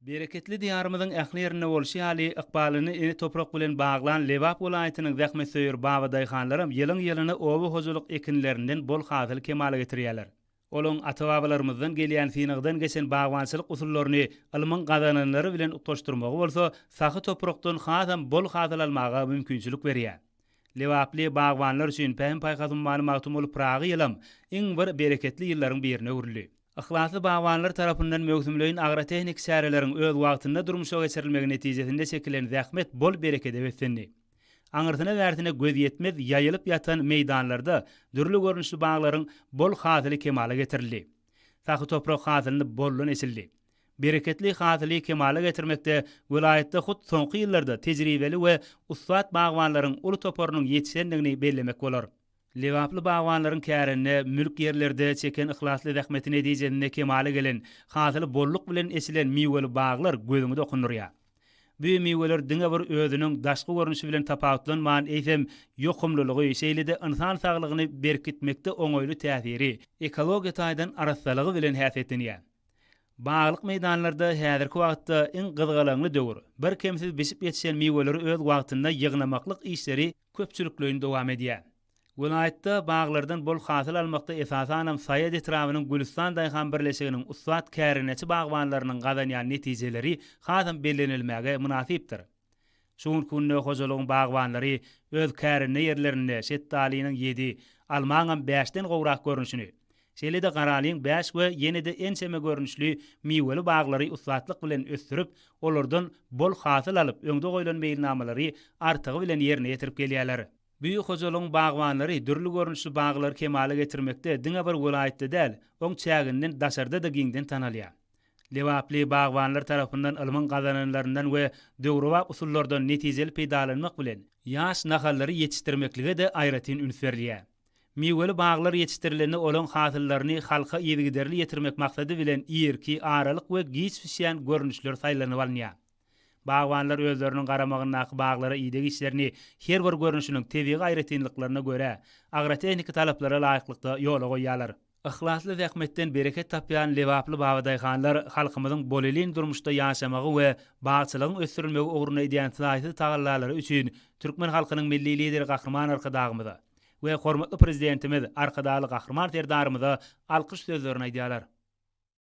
Bereketli Diýarymyzyň ähli ýerinde bolşy ýaly, ykbalyny ene toprak bilen baglan Lebap welaýatynyň zähmetsöýer babadaýhanlaram ýylyň-ýylyna oba hojalyk ekinlerinden bol hasyl kemala getirýärler. Olaň ata-babalarymyzdan gelýän synagdan geçen bagbançylyk usullaryny ylmyň gazananlary bilen utgaşdyrmagy bolsa sahy toprakdan hasam bol hasyl almaga mümkinçilik berýär. Lebaply bagbanlar üçin Pähim-paýhas ummany Magtymguly Pyragy ýylam iň bir bereketli ýyllaryň birine öwrüldi. Yhlasly bagbanlar tarapyndan möwsümleýin agrotehniki çäreleriň öz wagtynda durmuşa geçirilmegi netijesinde çekilen zähmet bol berekede beslendi. Aňyrsyna-bärsine göz ýetmez ýaýylyp ýatan meýdanlarda dürli görnüşli baglaryň bol hasyly kemala getirildi. Sahy toprak hasylyny boldan eçildi. Bereketli hasyly kemala getirmekde welaýatda hut soňky ýyllarda tejribeli we ussat bagbanlaryň uly toparynyň ýetişendigini bellemek bolar. Lebaply bagbanlaryň kärende mülk ýerlerde çeken yhlasly zähmeti netijesinde kemala gelen, hasyly bolluk bilen eçilen miweli baglar gözüňi dokundyrýar. Bu miweler diňe bir özüniň daşky görnüşi bilen tapawutlanman, eýsem, ýokumlylygy, şeýle-de ynsan saglygyny berkitmekde oňaýly täsiri, ekologiýa taýdan arassalygy bilen häsiýetlenýär. Baglyk meýdanlarda häzirki wagtda iň gyzgalaňly döwür, birkemsiz bişip ýetişen miweleri öz wagtynda ýygnamaklyk işleri köpçülikleýin dowam edýär. Welaýatda baglardan bol hasyl almakda esasanam Saýat etrabynyň Gülüstan daýhan birleşiginiň ussat kärendeçi bagbanlarynyň gazanýan netijeleri hasam bellenilmäge mynasypdyr. Şu günki günde hojalygyň bagbanlary öz kärende ýerlerinde şetdalynyň ýedi, almaňam bäşden gowrak görnüşini, şeýle-de garalyň bäş we ýene-de ençeme görnüşli miweli baglary ussatlyk bilen ösdürip, olardan bol hasyl alyp, öňde goýlan meýilnamalary artygy bilen ýerine ýetirip gelýärler. Bu hojalygyň bagbanlary dürli görnüşli baglary kemala getirmekde diňe bir welaýatda däl, oň çäginden daşarda-da giňden tanalýar. Lebaply bagbanlar tarapyndan ylmyň gazananlaryndan we döwrebap usullardan netijeli peýdalanmak bilen, ýaş nahallary ýetişdirmeklige-de aýratyn üns berilýär. Miweli baglar ýetişdirilende olaň hasyllaryny halka yzygiderli ýetirmek maksady bilen irki, aralyk we giç bişýän görnüşler saýlanyp alynýar. Bagbanlar özleriniň garamagyndaky baglara ideg işlerini her bir görnüşiniň tebigy aýratynlyklaryna görä, agrotehniki talaplara laýyklykda ýola goýýarlar. Yhlasly zähmetden bereket tapýan lebaply babadaýhanlar halkymyzyň bolelin durmuşda ýaşamagy we bagçylygyň ösdürilmegi ugrunda edýän taýsyz tagallalary üçin türkmen halkynyň Milli Lideri Gahryman Arkadagymyza we hormatly Prezidentimiz Arkadagly Gahryman Serdarymyza alkyş sözlerini aýdýarlar.